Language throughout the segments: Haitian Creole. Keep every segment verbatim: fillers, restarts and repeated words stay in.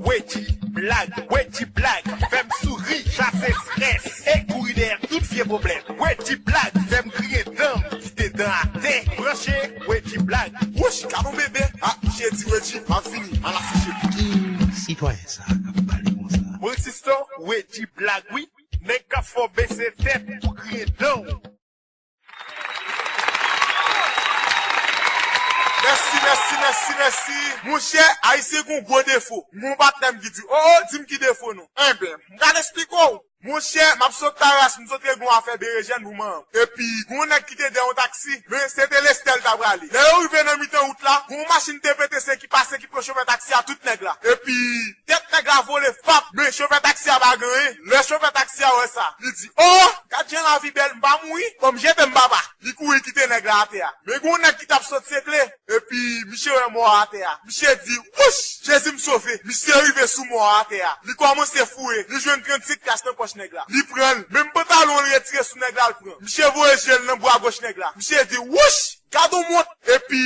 Wedji Blag, Wedji Blag, fè m souri, chase estrès, e kouri dèyè tout vye pwoblèm. Wedji Blag, fè m griyen dan m, kite dan atè. Branche, Wedji Blag. Wouch, gad on bebe. Ah, misye di Wedji, m ap vini, m al afiche. Ki sitwayen sa k ap pale konsa? Mwen sisto, Wedji Blag, wi. Nèg k ap fè w bese tèt pou griyen dan w. Mèsi, mèsi, mèsi, mèsi. Monchè, Ayisyen gon gwo defo. Gon patnè m ki di, "O, o, di m ki defo nou." Enben, m ka esplike w. Monchè, m ap sot Taras, m sot regle yon afè berejèn pou manman m. Epi, gon nèg ki te dèyè yon taksi, men se te Lestè l t ap prale. Lè yo rive nan mitan wout la, gon machin T P T C ki pase ki pran chofè taksi a tout nèg la. Epi, tèt nèg la vole fap, men chofè taksi a pa gen anyen. Lè chofè taksi a wè sa, li di, "O, gad jan lavi bèl, m pa mouri, bon, m jete m papa." Li kouri kite nèg la atè a. Men gon nèg ki t ap sot sekle, epi misye wè mò a atè a. Misye di, "Wouch, Jezi m sove." Misye rive sou mò a atè a. Li kòmanse fouye, li jwenn trannsenk kras nan pòch nèg la. Li pran l, menm pantalon l retire sou nèg la, l pran. Misye voye je l nan bra goch nèg la. Misye di, "Wouch, gad on mont." Epi,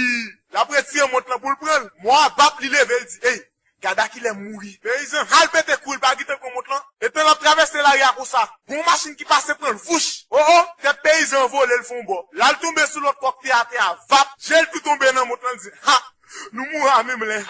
l ap retire mont lan pou l pran l. Mò a bap, li leve, l di, "Ey, gad a kilè m mouri." Peyizan al pete kouri, l pa gentan pran mont lan. Etan l ap travèse lari a konsa, gon machin ki pase pran l, vouch! O, o, tèt peyizan an vole, l fè yon bò. L al tonbe sou lòt kò k te atè a, vap! Je l tou tonbe nan mont lan, l di, "Ha! Nou mouri a menm lè."